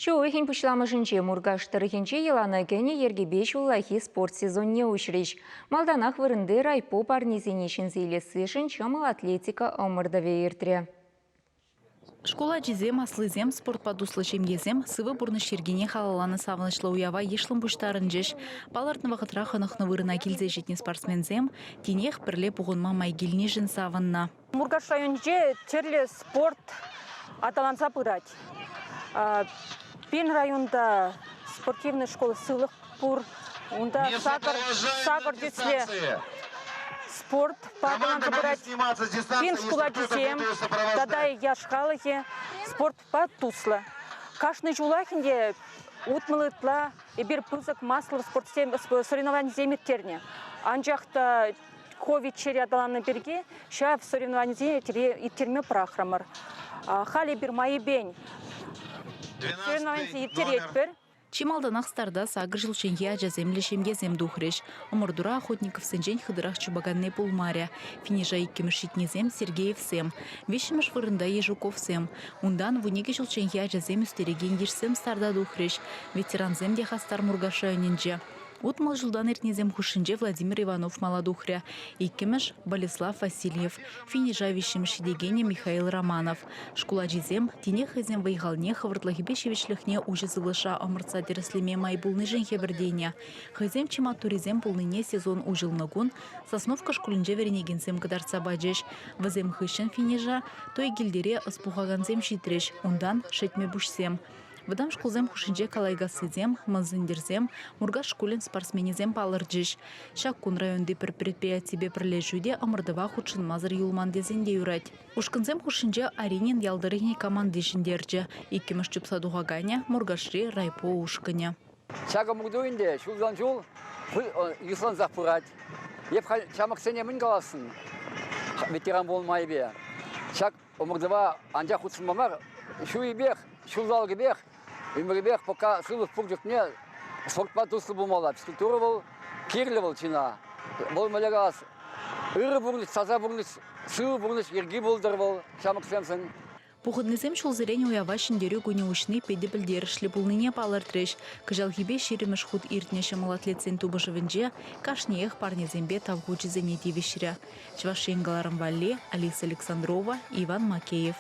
Ҫу уйӑхӗн пуҫламӑшӗнче Муркаш тӑрӑхӗнче йӑлана кӗнӗ йӗркепе ҫуллахи спорт сезонне уҫрӗҫ. Малтанах вырӑнти райпо парнисене ҫӗнсе илессишӗн ҫӑмӑл атлетика ӑмӑртӑвӗ иртрӗ. Шкул ачисем, аслисем, спортпа туслӑ ҫемьесем сывӑ пурнӑҫ йӗркине халалланӑ савӑнӑҫлӑ уява йышлӑн пуҫтарӑнчӗҫ. Палӑртнӑ вӑхӑтра хӑнӑхнӑ вырӑна килсе ҫитнӗ спортсменсем тинех пӗрле пухӑнма май килнишӗн савӑннӑ. Муркаш районӗнче тӗрлӗ спорт аталанса пырать. Пирӗн районта спортивная школа сывлӑх пур. Унта сакӑр тӗслӗ спорт аталанса пырать. Пирӗн шкул ачисем тата яш халӑхӗ спортпа туслӑ. Кашни ҫулах ӗнтӗ 60 ытла эпир пысӑк массӑллӑ спортсем соревнованисем ирттернӗ. Анчах та ковид чирӗ аталаннӑ пирки ҫав соревнованисене ирттерме пӑрахрӑмӑр. Халь эпир майӗпен соревнованисене ирттеретпӗр. Чи малтанах старта сакӑр ҫулчченхи ачасемлӗ ҫемьесем тухрӗҫ. Ӑмӑртура охотниковсенчен хытӑрах чупаканни пулмарӗ. Финиша иккӗмӗш ҫитнисем Сергеевсем, виҫҫӗмӗш вырӑнта Ежуковсем. Унтан 12 ҫулчченхи ачасем ӳстерекен йышсем старта тухрӗҫ. Ветерансем те хастар Муркаш районӗнче. 60 ҫултан иртнисем хушшинче Владимир Иванов мала тухрӗ. Иккӗмӗш – Болеслав Васильев. Финиша виҫҫӗмӗш ҫитекенӗ Михаил Романов. Шкул ачисем тинех хӑйсен вӑй-халне, хӑвӑртлӑхӗпе ҫивӗчлӗхне уҫӑ сывлӑшра ӑмӑртса тӗрӗслеме май пулнишӗн хӗпӗртенӗ. Хӑйсем чи маттуррисем пулнине сезон уҫӑлнӑ кун Сосновка шкулӗнче вӗренекенсем кӑтартса пачӗҫ. Вӗсем хыҫҫӑн финиша Тойкилтӗре ӑс пухакансем ҫитрӗҫ, унтан – Шетмӗпуҫсем. Вӑтам шкулсем хушшинче Калайкассисем, Мӑн Сӗнтӗрсем, Муркаш шкулӗн спортсменӗсем палӑрчӗҫ. Ҫак кун районти пӗр предприятипе пӗрлешӳ те ӑмӑртӑва хутшӑнмасӑр юлман тесен те юрать. Ушкӑнсем хушшинче Оринин ял тӑрӑхӗн команди ҫӗнтерчӗ. Иккӗмӗш чупса тухаканӗ – Муркашри райпо ушкӑнӗ. Ҫак ӑмӑрту ӗнтӗ ҫултан-ҫул йышлансах пырать. Эп халь ҫамрӑксене мӗн каласшӑн ветеран пулнӑ майӗпе. Ҫак Ӑмӑртӑва анчах хутшӑнма мар, ҫулӗпех, ҫулталӑкӗпех, ӗмӗрӗпех пока сывлӑх пур чухне спортпа туслӑ пулмалла. Физкультура вӑл кирлӗ вӑл чына. Вӑл мӗнле калас, ырӑ пурнӑҫ, таса пурнӑҫ, сывӑ пурнӑҫ йӗрки пултӑр вӑл ҫамрӑксемшӗн. Пухӑннисем ҫулсерен уява Ҫӗнтерӳ кунӗ уҫни питӗ пӗлтерӗшлӗ пулнине палӑртрӗҫ. Кӑҫалхипе ҫирӗммӗш хут иртнӗ ҫӑмӑл атлетсен тупӑшӑвӗнче кашниех парнесемпе тав хучӗсене тивӗҫрӗ. Чӑваш Ен кӑларӑм валли Алиса Александрова, Иван Макеев.